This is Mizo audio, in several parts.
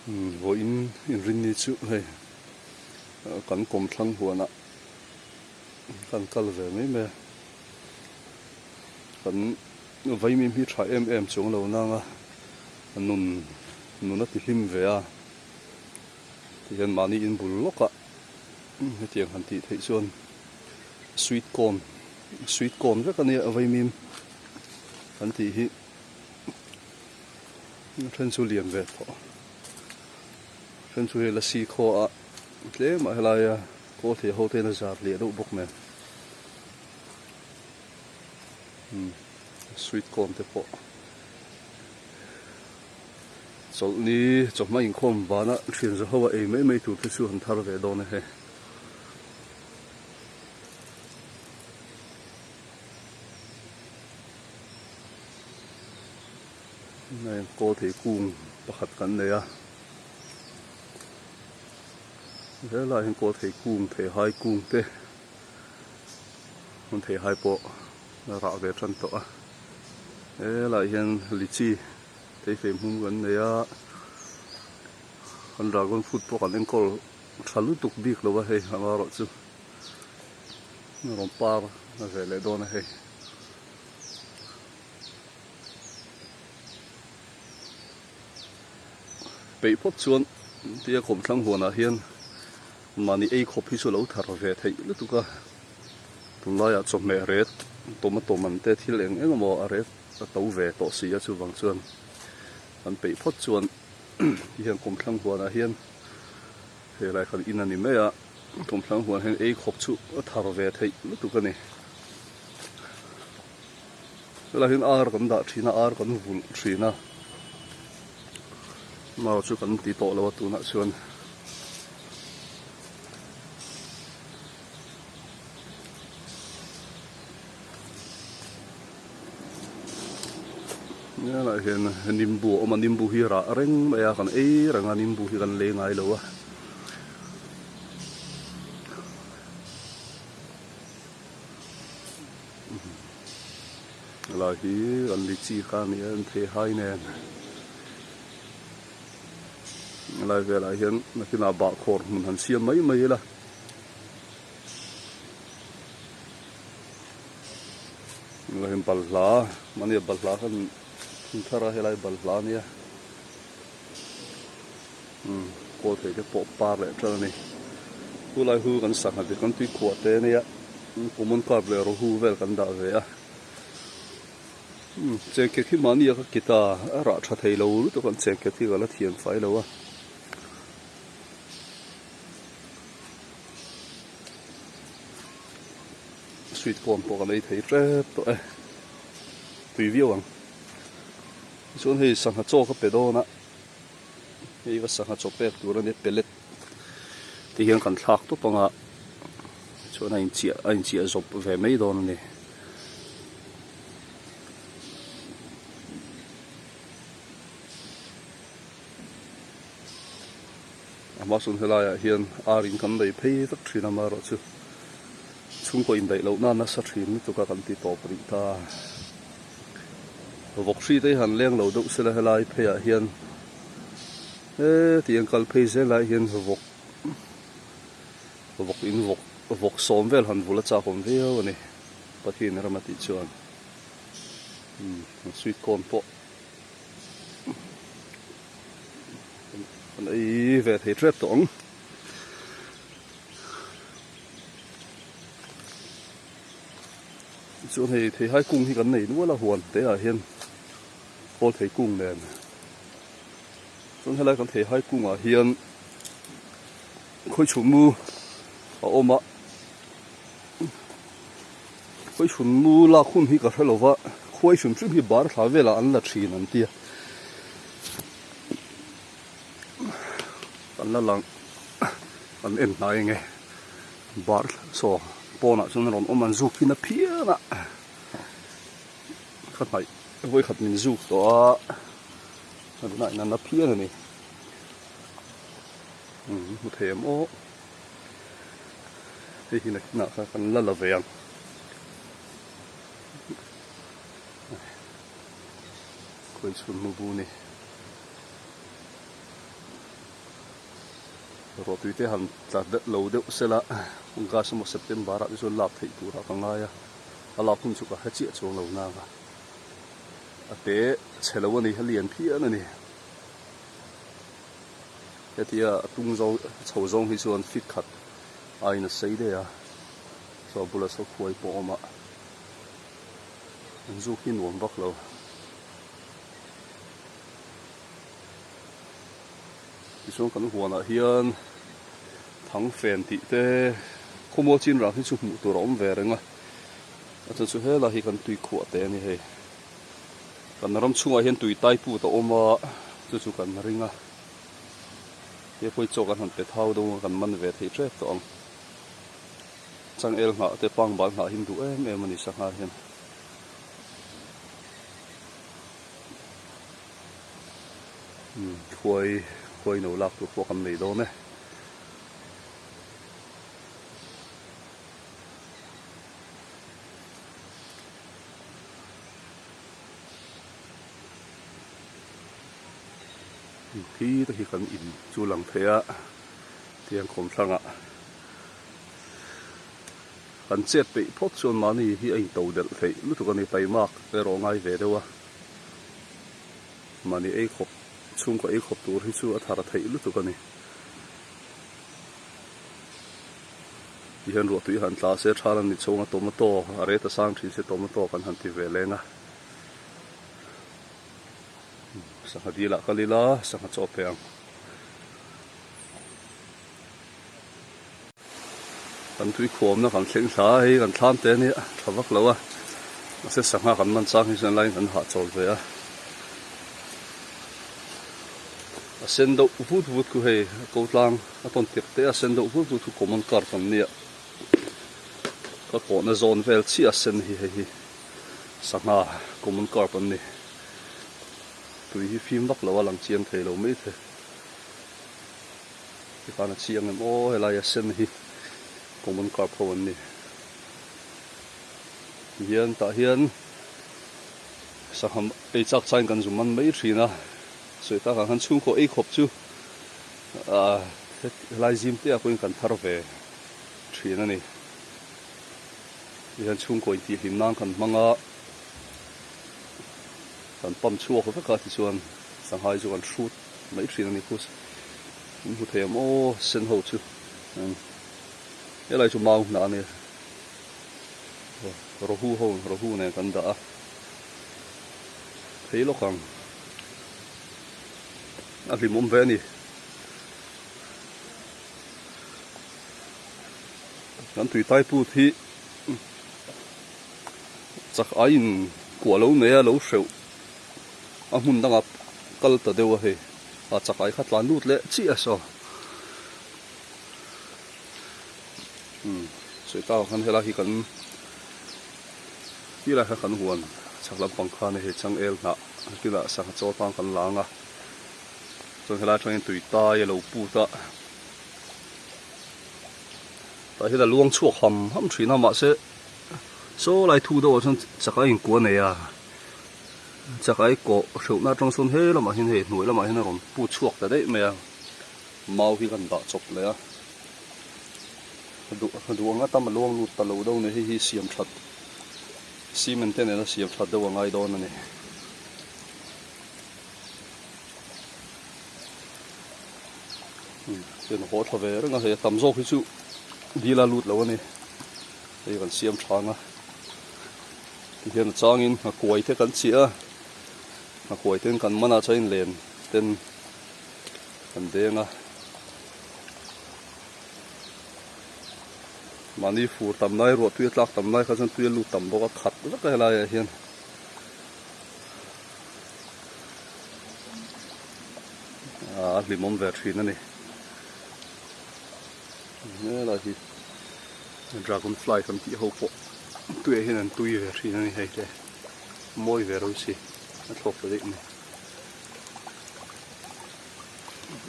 Vawiin inrinni chu hei kan kawmthlang huanah kan kal ve mai mai a, kan vaimim hi tha em em chuang lo nang a, nun nun a ti hlim ve a, tihian mahni inbul lawkah hetiang han tih theih chuan sweet corn sweet corn vek a nia vaimim kan tih hi. A then chu lian ve tawh a then chu hei lasi khaw a tlem ah helai a kawl thei ho te hian a zar liah deuh bawk nen umm sweet corn te pawh chawlhni chawhma inkhawm vana thian za ho a ei mai mai tur te chu han thar ve dawn a hei. Kawl thei kung pakhat kan nei a helaiah hian kawl thei kung theihai kung te hmun theihai pawh a rah ve tan tawh a helaiah hian lichi theifei hmung kan nei a kan dragon fruit pawh kan enkawl tha lutuk bik lo a hei amaherawhchu rawn par ve leh dawn a hei. Peih phawt chuan tia kawmthlang huanah hian mahni ei khawp hi chu lo thar ve theih lutuk a, tunlaiah chawhmeh ret tomato man te thil eng eng emaw a ret a to ve tawh si a chuvang chuan kan peih phawt chuan ti hian kawmthlang huanah hian helai khan in a ni mai a, kawmthlang huan hian ei khawp chu a thar ve theih lutuk a ni. Helai hian ar kan dah thin a, ar kan vulh thin a, mau chu kan ti tawh lo a tunah chuan. Helai hian nimbu a awm a, nimbu hi rah reng mai a, kan ei reng a, nimbu hi kan lei ngai lo a. Helai hi an lichi kha a ni a an thei hai nen helai velah hian nakinah bahkhawr hmun han siam mai mai ila helai hian balhla mahni a balhla khan thing thar a helai balhla a nia umm kawl thei te pawh par leh tan a ni chulai hu kan sangha te kan tuikhuah te ania common carp leh rawhu vel kan dah ve a umm chengkek hi mahni a ka kit a a rah tha thei lo lutuk a chengkek hi ka la thiam fai lo a. Sweet corn pawh kan ei thei tep tawh e tui viau ang. Chuan hei sangha chaw ka pe dawn a, hei va sangha chaw pek tur a nia pellet te hian kan thlak tawp ang a, chuan a inchiah a inchiah zawp ve mai dawn a ni. A hma sawn helaiah hian ar in kan lei phei vek thin a amaherawhchu chhungkaw indaih loh na nasa thin lutuk a kan ti tawp rih ta. Vawk hri te hi han leng lo deuh sela helai phei ah hian hetiang kal phei zel ah hian vawk vawk in vawk vawk sawm vel han vul a chak awm viau a ni Pathian rama tih chuan umm sweet corn pawh an ei ve thei tep tawh ang. Chuan hei theihai kung hi kan nei nual a huan te ah hian kawl thei kung nen chuan helai kan theihai kung ah hian khawichhun mu a awm a khawichhun mu lak hun hi ka hre lo va khuai hrim hrim hi bar thla velah an la thin an tia kan la lang an en hnai enge. Bar saw pawnah chuan rawn awm an zuk hi na phian a ka hnaih vawikhat min zuk tawh a a tunah hian a na phian a ni umm hmu thei em aw hei hi nakinah khan kan la la ve ang khawi chhun hmu bu ni. Ruahtui te han tla lo deuh sela August emaw September ah te chuan lak theih turah ka ngai a, a lak hun chu ka hre chiah chuang lo nang a, a te chhe lo a ni, a lian phian a ni. Hetia a tung zawng chho zawng hi chuan fit khat aiin a sei daih a, saw a bula saw khuai pawh a awm a, an zuk hi nuam vak lo. Tichuan kan huanah hian thangfen tih te khawmual chin rang hi chu hmuh tur a awm ve reng a, a chhan chu helai hi kan tui khuah te a ni hei. Kan ram chhungah hian tui tai put a awm a, chu chu kan ring a, he pawh hi chaw kan han pe thau dawn a kan man ve thei tep tawh ang. Changel nghah te pangbal nghah hi an duh em em a ni sangha hian. Khuai khuai no lak tur pawh kan nei dawn e. Khi te khi kan in chu lang thei a tiang kawmthlangah kan chet peih phawt chuan mahni hi a into delh theih lutuk a ni taimak erawh ngai ve deuh a. Mahni ei khawp, chhungkaw ei khawp tur hi chu a thar theih lutuk a ni. Tihian ruahtui han tla se tha lam ni chhunga tomato a rate a sang thin se tomato kan han ti ve leng a. Sangha dil ah kal ila sangha chaw pe ang. Kan tui khuamna kan thleng thla a hei kan thlam te ania tha vak lo a mahse sangha kan man chang hi chuan laiin kan hahchawl ve a a sen deuh vut vut khu hei a ko tlang a tawn tirh te a sen deuh vut vut khu common carp an nia ka kawhna zawn vel chiah a sen hi hei hi sangha common carp an ni tui hi fim vak lo a lang chiang thei lo mai the. Tikhan a chiang em aw helai a sen hi common carp ho an ni tihian tah hian sangha ei chak chain kan zum man mai thin a sawi tak ang khan chhungkaw ei khawp chu ah helai zim te ah pawhin kan thar ve thin a ni tihian chhungkaw intihhlim nan kan hmang a kan pump chhuak vek a tichuan sangha hi chu kan hrut mai thin a ni khu in hmu thei ang aw sen ho chu helai chu mau hnah a nia rawhu ho rawhu nen kan dah a phei lawk ang a hlimawm ve a ni kan tui tai put hi chak aiin kuah lo nei a lo hreuh. A hmun dangah kal ta deuh a hei a chakai kha tlan lut leh chiah a saw umm sawi tak ah khan helai hi kan ti lai kha kan huan chhak lampang khan hei changel hnah kinah sangha chaw tang kan lang a chuan helai atangin tui tai a lo put a tah hian a luang chhuak ham ham thin a mahse saw lai thu deuh ah chuan chakai inkua nei a. Chakai kawh hreuhna atang sawn he lamah hian hei hnuai lamah hian a rawn put chhuak ta daih mai a, mau hi kan dah chawp leh a, a duh anga tam a luang lut ta lo deuh a ni, hei hi siam that cement te nena siam that deuh a ngai dawn a ni. Chuan a haw tha ve reng a, hei a tam zawk hi chu dil a lut lo a ni, hei kan siam tha ang a. Tihian a changin nghakuai te kan chiah a, nghakuai ten kan man ah chuan len ten kan deng a, mahni fur tam lai ruah tui a tlak tam lai kha chuan tui a lut tam bawk a khat vek a helai ah hian. A hlimawm ve thin a ni. Helai hi dragon fly kan tih ho pawh tuiah hian an tui ve thin a ni hei te mawi ve ro si a thlawk ta daih mai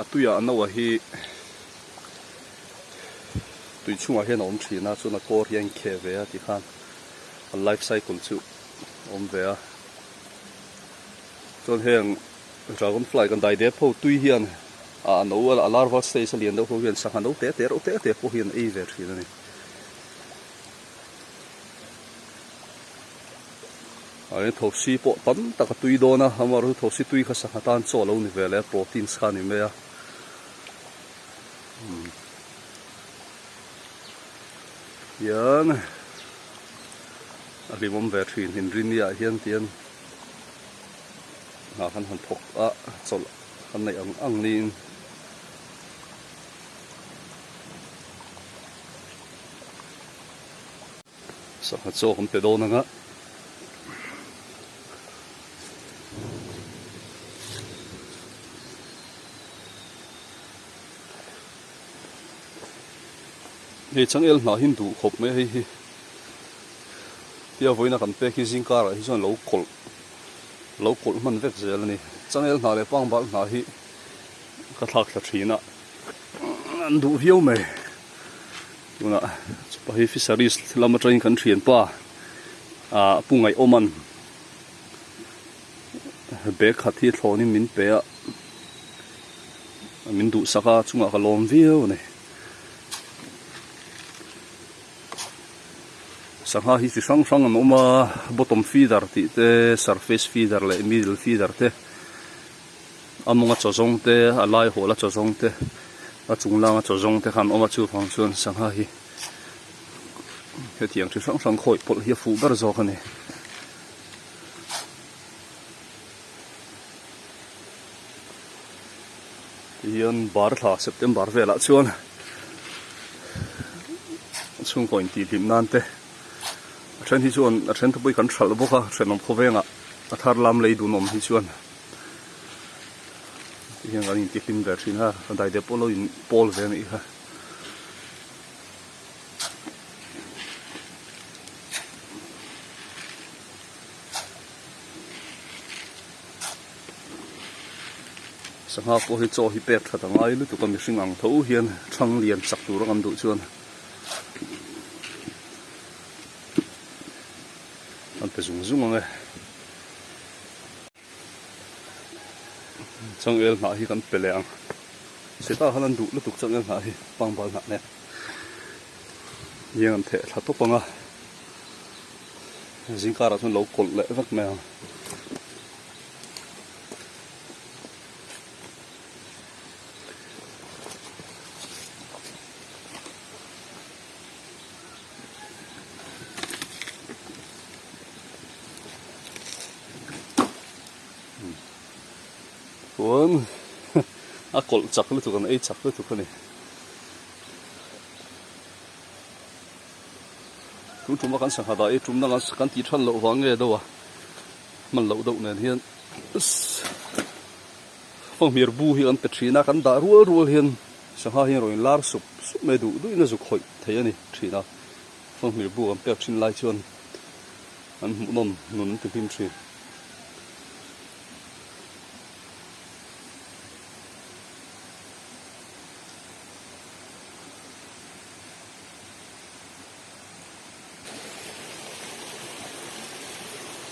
a tuiah a no-a hi tui chhungah hian a awm thin a chuan a kawr hi a inkheh ve a tikhan a life cycle chu a awm ve a chuan heng dragon fly kan dai dep ho tui hian. A no a larval stage a lian deuh ho hian sangha no te te reuh te te pawh hi an ei ve thin a ni. A thosi pawh tam tak a tui dawn a, amaherawhchu thosi tui kha sangha tan chaw a lo ni ve leh a, proteins kha a ni mai a. Hian a hlimawm ve thin inrinni ah hian tian hna kan han thawk a chawlh kan neih ang ang niin sangha chaw kan pe dawn ang a. Hei changel hnah hi duh khawp mai a hei hi tia vawiina kan pek hi zing karah hi chuan lo kawlh lo kawlh hman vek zel a ni changel hnah leh pangbal hnah hi ka thlak thla thin a an duh viau mai tunah chupa hi fisheries lam atangin kan thianpa ah pu ngaihawman Bag khat hi thlawnin min pe a, min duhsak a chungah ka lawm viau a ni. Sangha hi chi hrang hrang an awm a, bottom feeder tih te, surface feeder leh middle feeder te, a mawnga chaw zawng te, a lai hawla chaw zawng te, a chung langa chaw zawng te kha an awm a, chuvang chuan sangha hi hetiang chi hrang hrang khawih pawlh hi a fuh ber zawk a ni. Tihian bar thla September velah chuan chhungkaw intihhlim nan te a then hi chuan a then te pawh hi kan hralh bawk a thenawm khawvengah a thar lam lei dun awm hi chuan tihian kan intihhlim ve thin a daidep pawh lo in pawl ve a nih kha. Sangha pawh hi chaw hi pek that a ngai lutuk a mihring ang tho hian thang lian chak tur a kan duh chuan an pe zung zung ang e. Changel hnah hi kan pe leh ang. Seta khan an duh lutuk changel hnah hi pangbal hnah nen hian an theh thla tawp ang a. Zingkarah chuan lo kawlh leh vek mai ang. Chuan a kawlh chak lutuk an ei chak lutuk a ni. Tun tuma kan sangha dah ei tum danga kan tih than loh vang nge deuh a hman loh deuh nen hian fanghmir bu hi kan pe thin a kan dah rual rual hian sangha hian rawn inlar sup sup mai duh duhin a zuk hawih thei a ni thin a fanghmir bu kan pek thin lai chuan an hmuhnawm nun an ti hlim thin.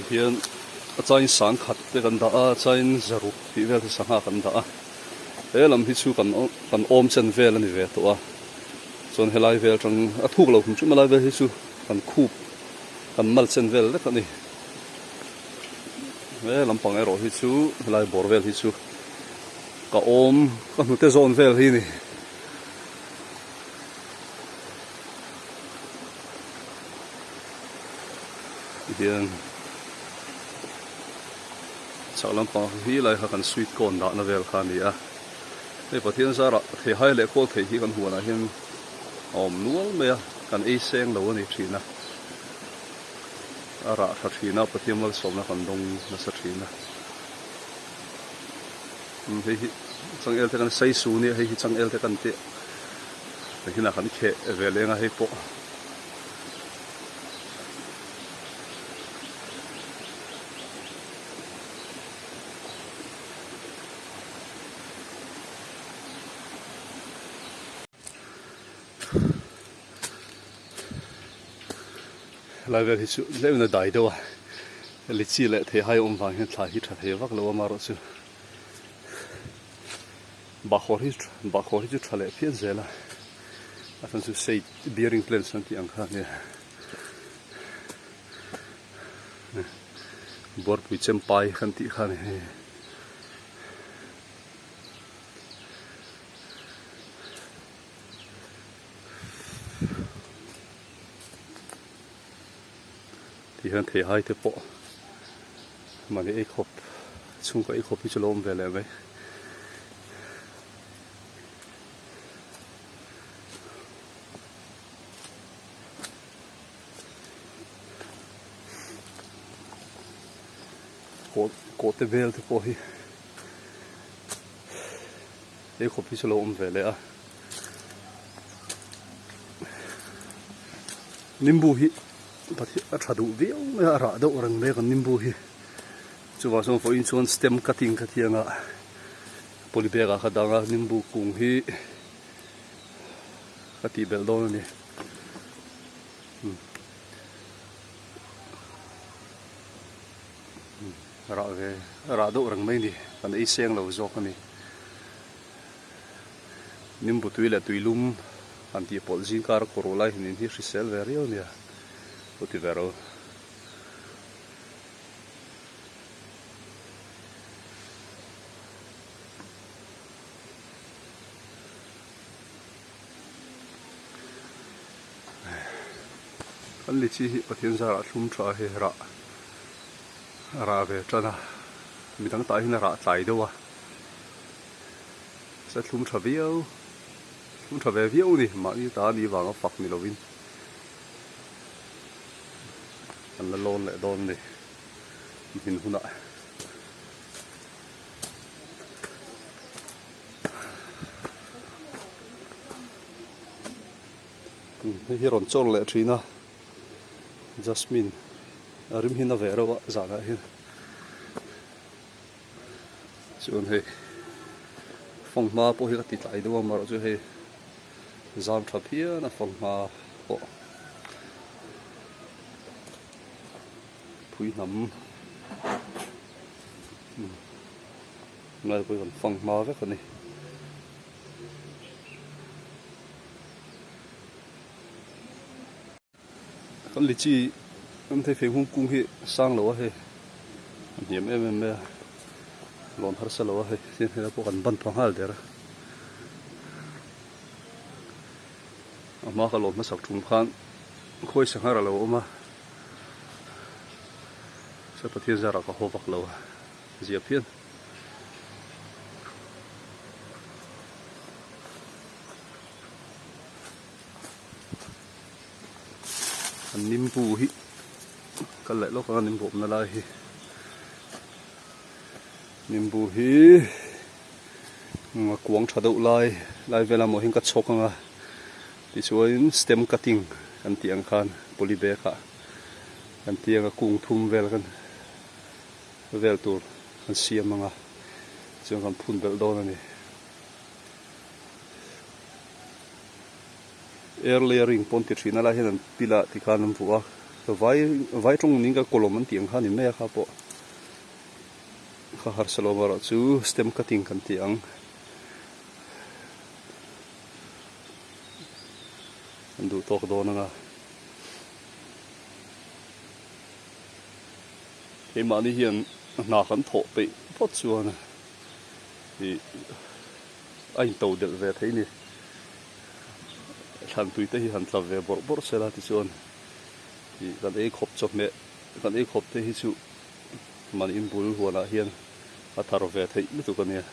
Tihian a chain sang khat te kan dah a a chain zaruk tih vel te sangha kan dah a he lam hi chu kan kan awm chen vel a ni ve tawh a chuan helai vel atang a thuk lo hrim hrim a lai vel hi chu kan khup kan mal chen vel vek a ni he lampang erawh hi chu helai bawr vel hi chu ka awm ka hnute zawn vel hi a ni. Tihian chhak lampang hi lai kha kan sweet corn dahna vel kha a ni a hei Pathian zarah theihai leh khawl theih hi kan huanah hian a awm nual mai a kan ei seng lo a ni thin a a rah tha thin a Pathian malsawmna kan dawng nasa thin a hei hi changel te kan saisu nia hei hi changel te kan tih Hina kan kheh ve leng a hei pawh. Lai vel hi chu tlem in a dai deuh a litchi leh theihai awm vang hian thla hi tha thei vak lo a marawh chu. Bahkhawr hi bahkhawr hi chu tha leh phian zel a, a chhan chu shade bearing plants an tih ang kha a nia. Buarpui chempai kan tih kha a ni hei. Ti hian theihai te pawh mahni ei khawp chhungkaw ei khawp hi chu lo awm ve leh mai. Kaw kaw te vel te pawh hi ei khawp hi chu lo awm ve leh a. Nimbu hi a tha duh viau mai a, a rah deuh reng mai a kan nimbu hi. Chuvang chuan vawiin chuan stem cutting ka ti ang a, poly bag ah ka dang a, nimbu kung hi ka tih belh dawn a ni. Rah ve rah deuh reng mai a ni, kan ei seng lo zawk a ni. Nimbu tui leh tui lum han tih pawlh zing kar a kawr ulai hin in hi hrisel ve riau nia u ti ve ro. Kan lichi hi Pathian zarah thlum tha hi rah rah ve tan a, midang tah hian a rah tlai deuh a. Se thlum tha viau thlum tha ve viau a ni mahni ta a nih vanga fak ni lovin an la lawn leh dawn a ni hmin hunah. Hei hi rawn chawr leh thin a jasmine a rim hi na ve reuh a zanah hian. Chuan hei fanghma pawh hi ka ti tlai deuh a amaherawh chu hei zam tha phian a fanghma pawh phui hnam lai pawh hi kan fanghma vek a ni. Kan lichi an thei fei hung kung hi sang lo a hei a hniam em em mai a lawn harsa lo a hei tin helai pawh kan ban pha nghal der a a hma ka lawn hmasak thum khan khawi sanghar a lo awm a se Pathian zarah ka haw vak lo a zia phian. An nimbu hi kal leh lawk anga nimbu awmna lai hi nimbu hi a kuang tha deuh lai lai vel amaw hian ka chhawk anga tichuan stem cutting kan tih ang khan poly bag ah kan ti anga kung thum vel kan vel tur kan siam anga chuan kan phun belh dawn a ni. Air layering pawn ti thin a lai hian an pil a tikhan an vuah a vai vai tawng ning ka kawlawm an tih ang kha a ni mai a kha pawh kha harsa lo erawh chu stem cutting kan ti ang an duh tawk dawn ang a keimahni hian hna kan thawh peih phawt chuan ih a into delh ve thei ni. Thlan tui te hi han tla ve bawrh bawrh sela tichuan ih kan ei khawp chawhmeh kan ei khawp te hi chu man in bul huanah hian a thar ve theih lutuk a nia.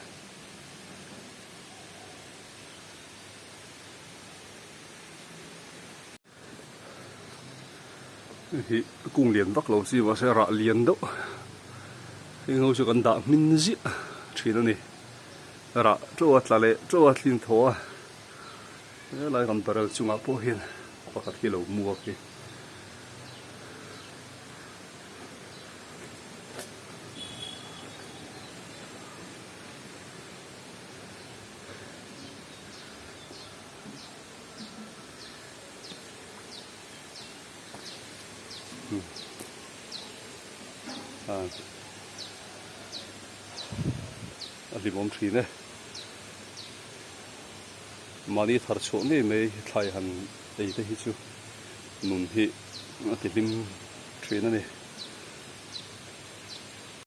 Hei kung lian vak lo chi mahse rah lian deuh heng ho chu kan dah hmin ziah thin a ni rah teuh a tla leh teuh a thlin thaw a helai kan barrel chungah pawh hian pakhat hi a lo muak hi. A hlimawm thin e. Mahni thar chhuah ngei mai thlai han ei te hi chu nun hi a ti hlim thin a ni.